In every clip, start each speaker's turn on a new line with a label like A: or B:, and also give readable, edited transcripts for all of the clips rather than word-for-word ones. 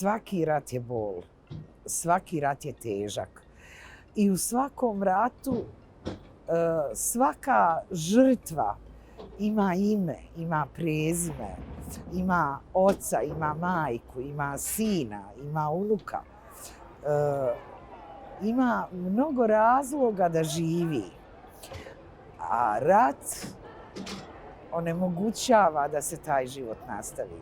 A: svaki rat je bol, svaki rat je težak. I u svakom ratu svaka žrtva ima ime, ima prezime, ima oca, ima majku, ima sina, ima unuka. Ima mnogo razloga da živi. A rat onemogućava da se taj život nastavi.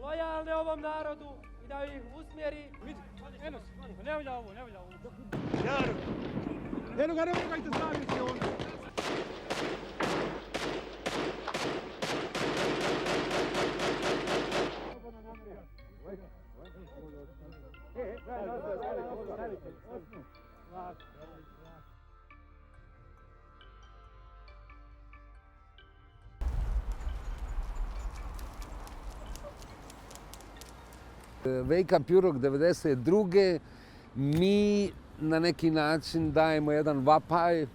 B: Lojalni ovom narodu i da ih usmjeri. Enos, ne volja ovo. Jaru. Eno ga ne mogajte staviti onda.
C: Wake Up Europe 92. mi na neki način dajemo jedan vapaj,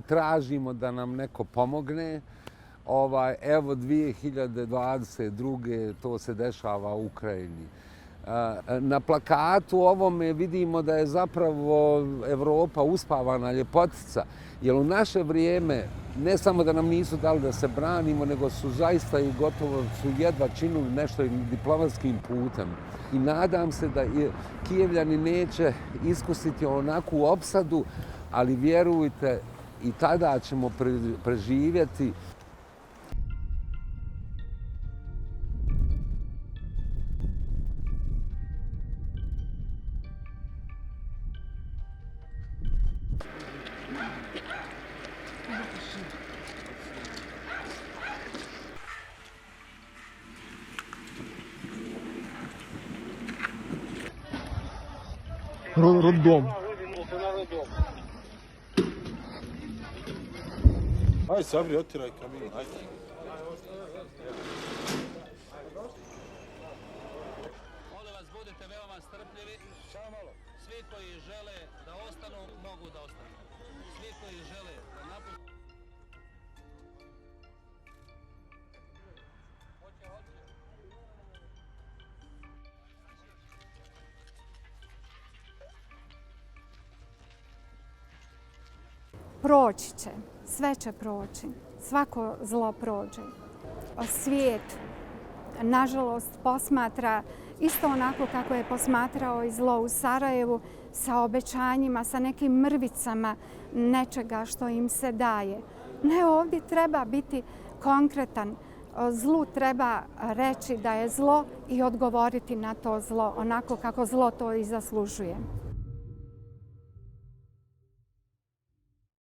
C: tražimo da nam neko pomogne. Evo 2022. to se dešava u Ukrajini. Na plakatu ovome vidimo da je zapravo Evropa uspavana ljepotica, jer u naše vrijeme ne samo da nam nisu dali da se branimo, nego su zaista i gotovo su jedva činili nešto diplomatskim putem. I nadam se da Kijevljani neće iskusiti onakvu opsadu, ali vjerujte, i tada ćemo preživjeti.
D: Роддом.
E: Ajde, Sabri, otjeraj kamin, ajde.
B: Molim vas, budite veoma strpljivi. Samo malo. Svi koji žele da ostanu, mogu da ostanu. Svi koji žele da napuste.
F: Proći će, sve će proći, svako zlo prođe. Svijet, nažalost, posmatra isto onako kako je posmatrao i zlo u Sarajevu, sa obećanjima, sa nekim mrvicama nečega što im se daje. Ne, ovdje treba biti konkretan. Zlu treba reći da je zlo i odgovoriti na to zlo onako kako zlo to i zaslužuje.